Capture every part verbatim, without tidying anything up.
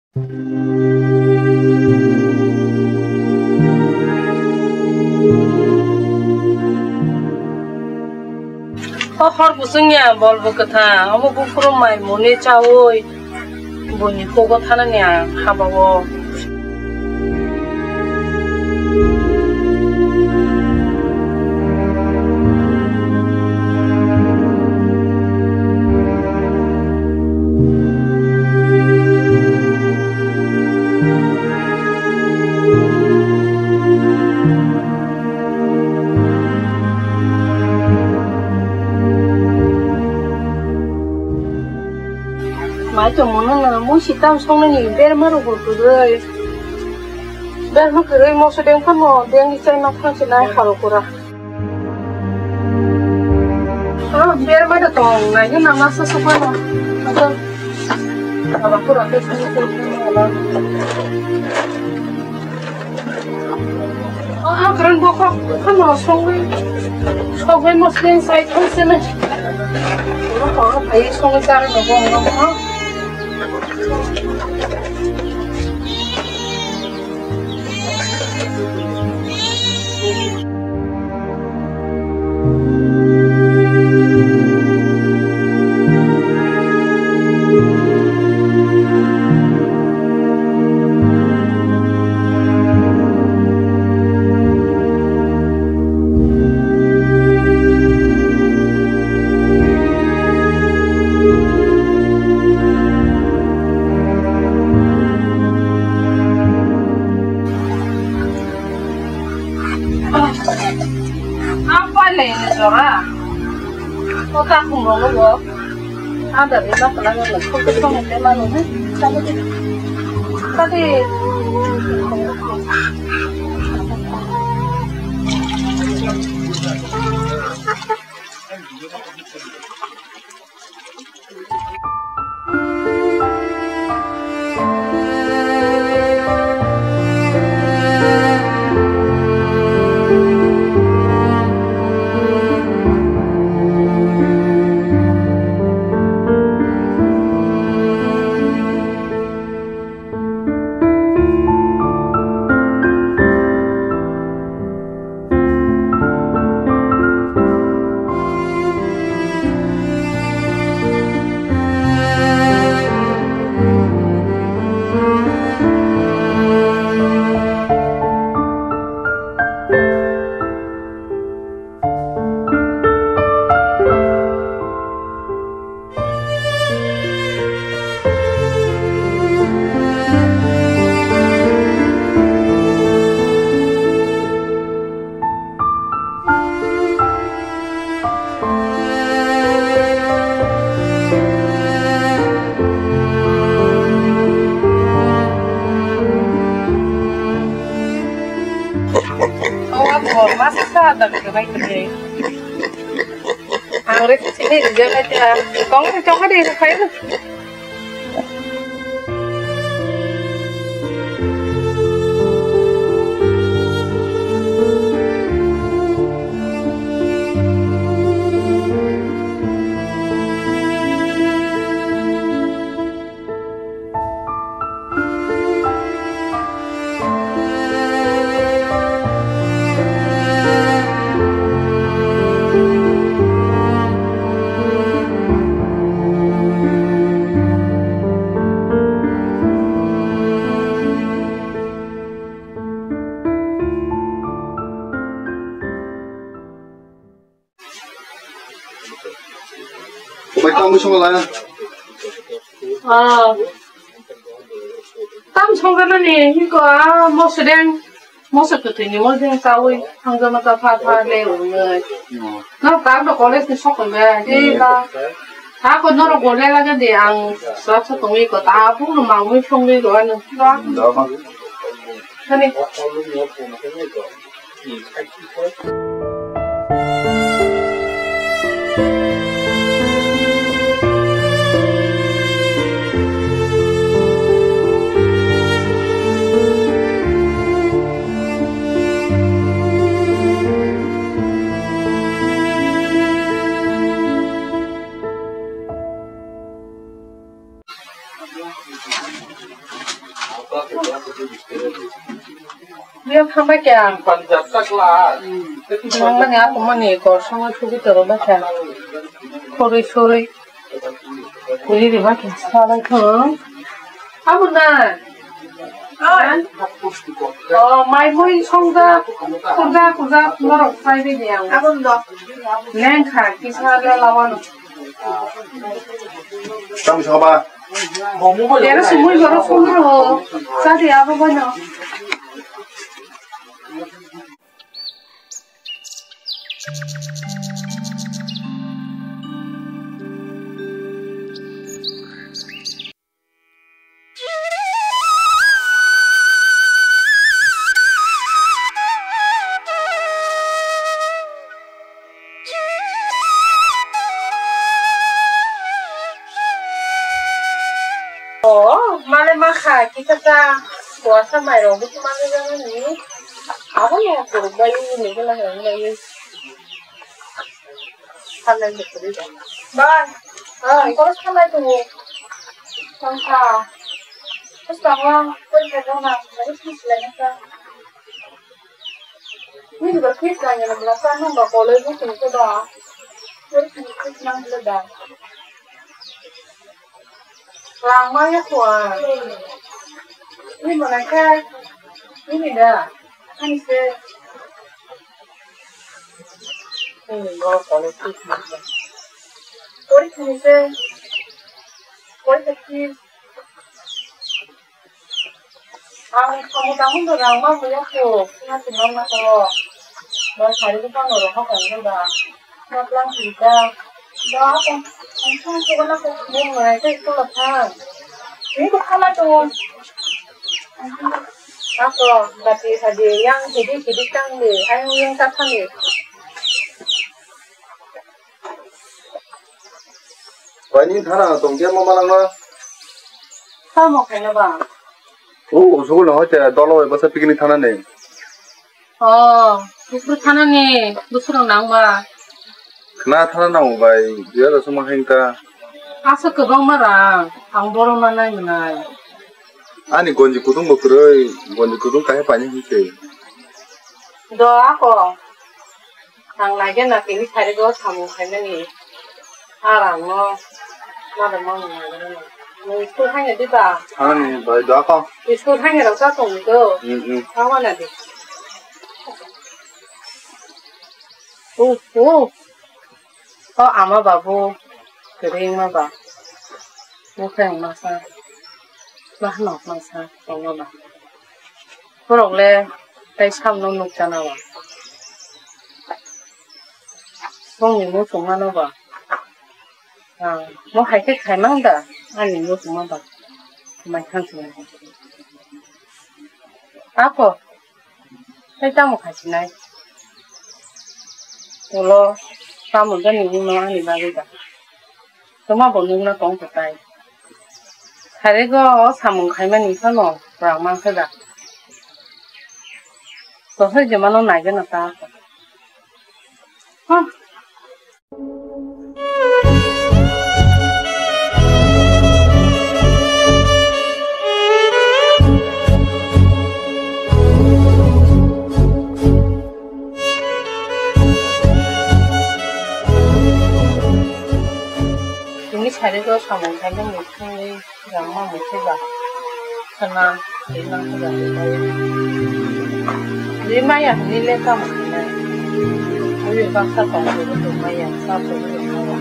O hor bwswngya bol bw kwthang, omo buphuru mai mwnwi chaui buini hugo thanani ang habao. Mai tongmano na musi tam songnani berma rok bo kwrwi. Berma kwrwi moso deng phano deng ichai nok thangsi nai haro kura. Ah, berma da tong nai na masa sukma no. Aba kura ke sukma kura. O, a kwran bokhok phano songwi, sogwi moslen sai thang sene. Oro horo phai songwi chara no bo no. Apa le ini jora? Kota kumrolo bo. Ada di mana lagi lagi. Kota kumrolo mana nih? Tadi, tadi. Ang re sini rijak aja. Tong tong ada yang kaya. Bai tamo song la. Ah. Tam song gana ni, hiko, ah, moso deng. Moso kwthwi ni mo deng chawi, hangja ma ta pha pha le ung le. No, ta do college ni sok le, de ta. Ta ko no ro go le la de ang sa sa tong ko ta bu no ma mu song le ro ano. Kani. Biya thangbai kya? Nangmani akumani korsongo thubi toro bakha. Khorwi sorwi. Kuri riba khe salai kho. Abo na. Oh, mai mui songja. Kurja, kurja, norok sai bi diya. Abo ndo. Lengkha, kisa le lawano. Tamo saba. Yara sumui goro sumui ho. Sadi abo bono. O, male makha, kisa ta, kuasa mairok bo mangwi jagani. Abo ya kuruk bai ni gula hai bai. Salai ni kuri da. Bai. Ah, koro salai tu. Tangka. Terus kamu pun kerja na, baru sih selain itu. Ni juga sih selain yang belakang nang bakal lagi sini tu dah. Terus sini sih nang tu dah. Langma ya kuwa. Ini mana kai? Ini dah. Kan se. Ini lo kalau tu. Kori sini se. Kori sini. Ang kamu tamu tu langma ya kuwa. Kena tu langma tu. Ba sari tu kan lo ha kan tu dah. Maplang sida. Ba, ang, ang thang ko na ko mo ngai te ko la thang. Ni ko khala to. Ako, bati sadi yang sidi sidi tang di. Ayang yang ta thang di. Bai ni thana tong dia mo malang na. Tamo khaina ba. O, o sugul no hoite dolo bai basa picnic thana ni. Oh, buphuru thanani buphuru nangba. Khna thana nango bai, biya da suma hain ta. Asa kwbangma rang, ang borok ma nai mwnai. Ani gonji kutung bo kwrwi, gonji kutung kaisa paini hinse. Do ako, ang naikhe na tini sarigo samung khainani. Arang no, mada mang nai. Nung school thangya di ba? Ani bai da ko. School thangya rok ta tong do. Hmm, hmm. Thangma na di. Uh, uh. O ama babu, kering ma ba. Bukheng masa, bahanok masa, tongma ba. Borok le tai samno nukjana ba. Bongni muchungmano ba. Ah, mo hai khe khaimang da, ani muchungma ba. Mai khang sini. Ako, tai tamo khai sinai. Ulo, tamo da ni uno ani bagwi da. Toma bo nungna tong kwtai. Sarigo samung khaimani phano rang mankha da. Tohoi jemano naigena ta. Huh. Tini sari go samung khaina mukhungni rangma mukhuba khana rimang khuba rimaya hwnwi lekha mukhuba ri baksa tong khuba rimaya sa khuba rimaya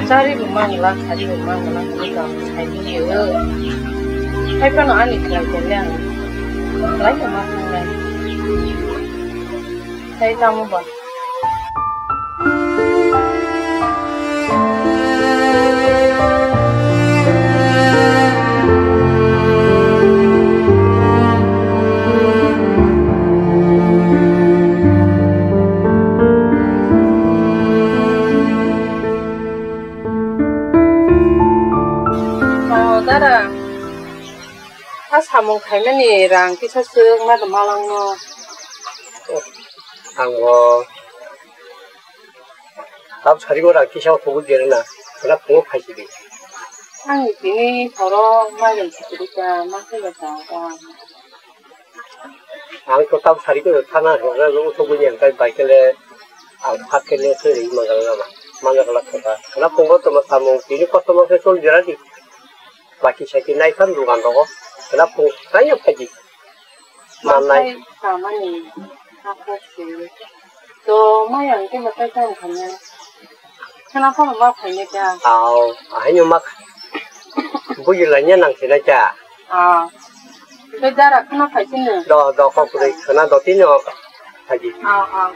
sari bo mangla sari bo mangla hwnwi tong sai di o hai phano ani khlai khe le ang khlai khe ma thangnai. Tei tamo ba. O dara. A samung khaimani rang kisa swk ma tong malangno. Ang bo tab sari bo rang kisa o kubui gere na, khwna phungo phai sidi. Ani tini horo mairum sikirika, ma khe ba ta ta. Ang to tau sari ko thana hore lo to buni ang kai bai kele ang phat kele se ri mangal na ba. Mangal la kota. Na pungo to ma samung tini kosto ma se sol jera di. Baki saki nai kan dukan to ko. Na pung kai ya phaji. Manai. Samani. Apa sih? To maya ke mata kan khanya. Khana phano ma phainai kha? Ao, ahaino ma kha. Buji laina nang sinai kha. Ah. Tei dara khana phai sini? Do, do, kok kwrwi khana do tino phaidi. Ah, ah.